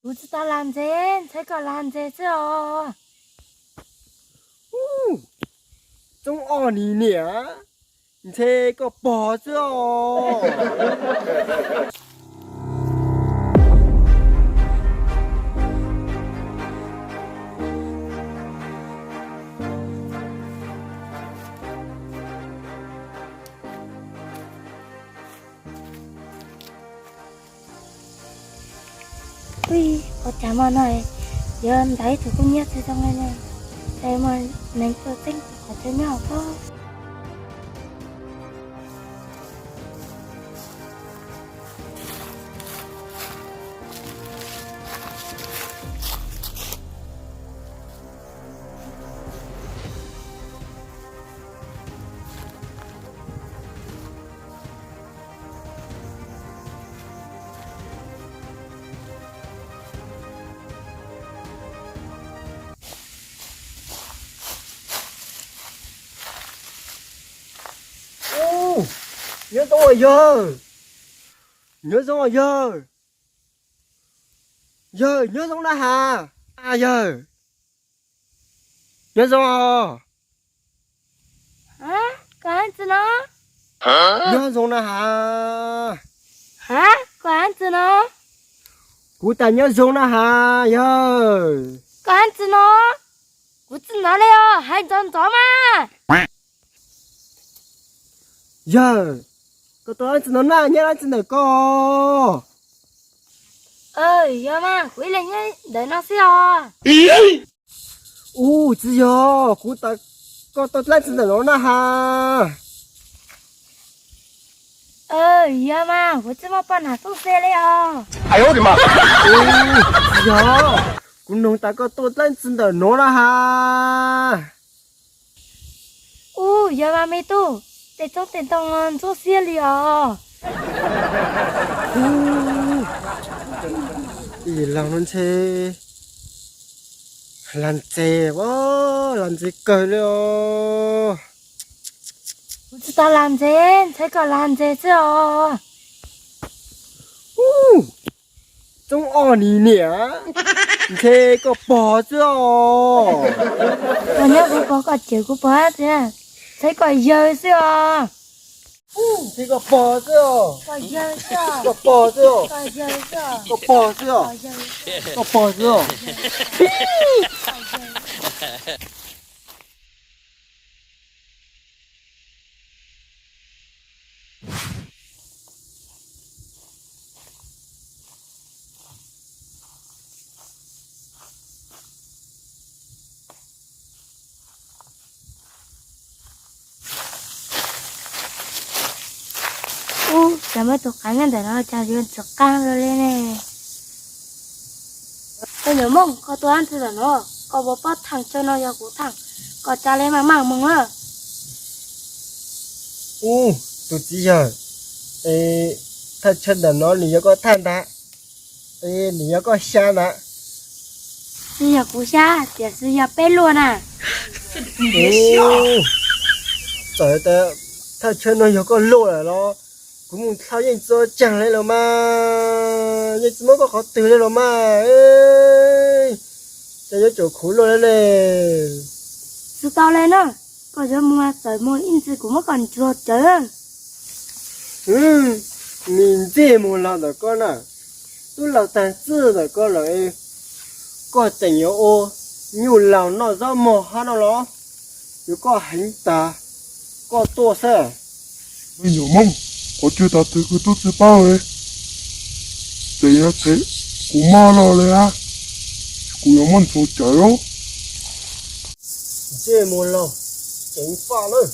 Kuv tsis tau lam ntses, ntshe koj lam ntses xwb os. Ub, Txoob Ob nis niam, ntshe koj pog xwb os. Ui, ua cas hmo no yuav ntawd ib tug kub hnyiab txog zoo li ne, es mas neeg tuaj txeeb qhov chaw nyob hauv pob. Ub, nyob zoo os yawg. Nyob zoo os yawg. Yawg, nyob zoo na has. A yawg, nyob zoo os. Koj tsi no? Nyob zoo na has. Koj tsi no? Kuv tas nyob zoo na has yawg. Koj tsi no? Kuv tsis hnov li os, hais ntxov ntxov mas. Yawg, koj tus leej txiv no na, nyob leej txiv ntawm koj? Yog mas, kuv ib leeg nyob ntawm no xwb os. Ub, tsis yog, kuv tas koj tus leej txiv ntawm no na has. Yog mas, kuv tsis muaj poj nam xoob xia li os. Tsis yog, kuv noog tas koj tus leej txiv ntawm no na has. Ub, yog mas me tub, tej tsob tej ntoo ntxhoob xiab li os. Ub, ib laug no ntshe lam ntses, lam ntses kawg li os. Kuv tsis tau lam ntses, ntshe koj lam ntses xwb os. Ub, Txoob Ob nis niam, ntshe koj pog xwb os. Koj nyob kuv pog, koj cawm kuv pog thiab, ntshe koj yawg xwb os. Ntshe koj pog xwb os. Koj yawg xwb os. Koj pog xwb os. Koj yawg xwb os. Koj pog xwb os. Koj pog xwb os. Ub, cas muaj tus qav nyob ntawm no cas yuav ntxim qab luaj li ne. Tus nyuam Hmoob, koj tuaj ntawm no, koj puas paub theej chaw no yog kuv theej, koj tsa li mas maj moog na. Ub, tus txiv yawg, es theej chaw ntawm no nws yog koj theej ntag, es nws yog koj xya ntag? Tsis yog kuv xya, tiam sis yog peb luaj na. Ub, txawm tias theej chaw no yog koj luaj lawm los kuv mus dlhau yeej tsis tau tsaug li los mas, yeej tsis muab koj qhov twg li los mas. Ces yuav tsum khuv luaj li ne. Tsis tau li na, koj yuav mus txawm mus ib ntsis kuv muab koj ntsuag cawv. Nim ntsej muag laug ntawm koj na, tub laug tag txij ntawm koj lawm, koj tseem yuav ua nyuj laug noj zaub mog hab no los? Yuav koj heev tas koj tuaj xwb. Me nyuam Hmoob, qhov chaw tag twg kuv twb tsis paub li, tseem yuav tshev kuv mob loj li hab, kuv yuav muab ntsuag cawv. Ntsej muag laug, ceev faj lawm.